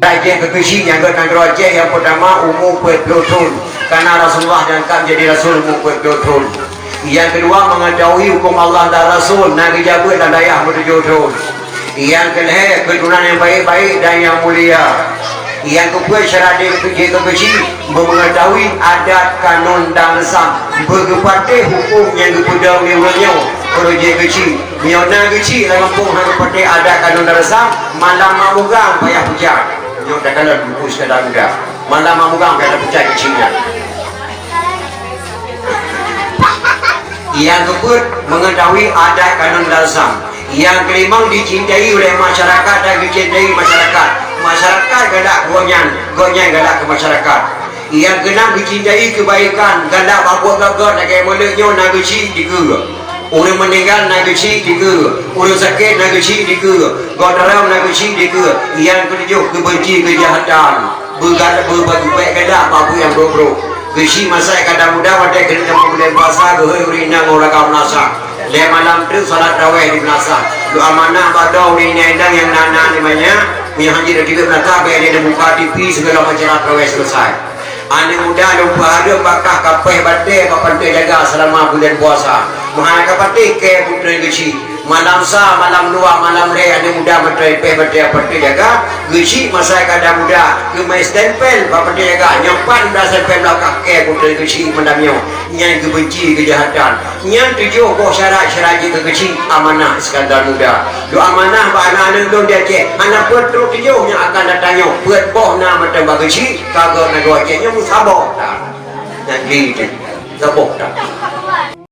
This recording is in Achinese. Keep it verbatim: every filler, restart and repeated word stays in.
Raja keuchik nyang geutanyoe Aceh nyang peutama umu peuet ploh thon, karena Rasulullah nyang ka menjadi rasul umu peuet ploh thon. Nyang keudua, mengetahui hukum Allah dan Rasul na geujak beuet lam dayah meutujoh thon. Nyang keulhèe, keuturonan nyang baik-baik dan nyang mulia. Nyang keupeuet, syarat jeuet keuchik, mengetahui adat kanun dan reusam, beugeupatéh huköm nyang geupeudong lé ureuëng nyoe. Ureuëng jeuet keuchik, meunyoe na keuchik lam gampông hana geupatéh adat kanun dan reusam, malam mamugang payah pucat. Nyoe takalon buku sekadar muda. Malam mamugang payah pucat keuchik nyan. Nyang keupeuet, mengetahui adat kanun dan reusam. Nyang keulimong, dicintai oleh masyarakat dan geucintai masyarakat. Masyarakat galak gobnyan, gobnyan galak keu masyarakat. Nyang keunam, dicintai keubaikan, galak bak buet gét-gét lagée meuleuek nyoe na geuchik dikeue. Ureuëng meuninggai na geuchik dikeue, ureuëng sakét na geuchik dikeue, goh daram na geuchik dikeue. Nyang keutujoh, geubenci keujahatan. Beuga-, beu-, beu-, bék galak bak buet nyang brok-brok. Geuchik masa ka muda watée keuneuk tamong buleuen puasa geuhôi ureuëng inong ngon ragam meunasah. Lhée malam treuk salat tarawéh di meunasah. Doa manah bak droe ureuëng inong nyang na-na di manyang, meunyoe hana jeuet meunasah bék lé neubuka T V sigohlom acara tarawéh seuleusai. Aneuëk muda lôn peuhareuem bak kah ka péh batée bak panté jaga seulama buleuen puasa. Meuhana ka patéh kée putroe geuchik. Malam sa, malam dua, malam lhée aneuëk muda meuteupéh batée panté jaga, geuchik masa ka muda, geumai stempel bak panté jaga, nyoe pat muda stempel bak kah kée putroe geuchik malam nyoe. Nyan geubenci keujahatan. Nyan tujoh boh syarat-syarat jeuet keuchik amanah Iskandar Muda. Doa manah bak aneuëk-aneuëk lôn di Aceh, hana peuet trok tujoh nyang akan datang nyoe, peuet boh na mantong bak geuchik, ka gét na geuh Aceh nyoe meusaboh that. Nyan jih tu, saboh that.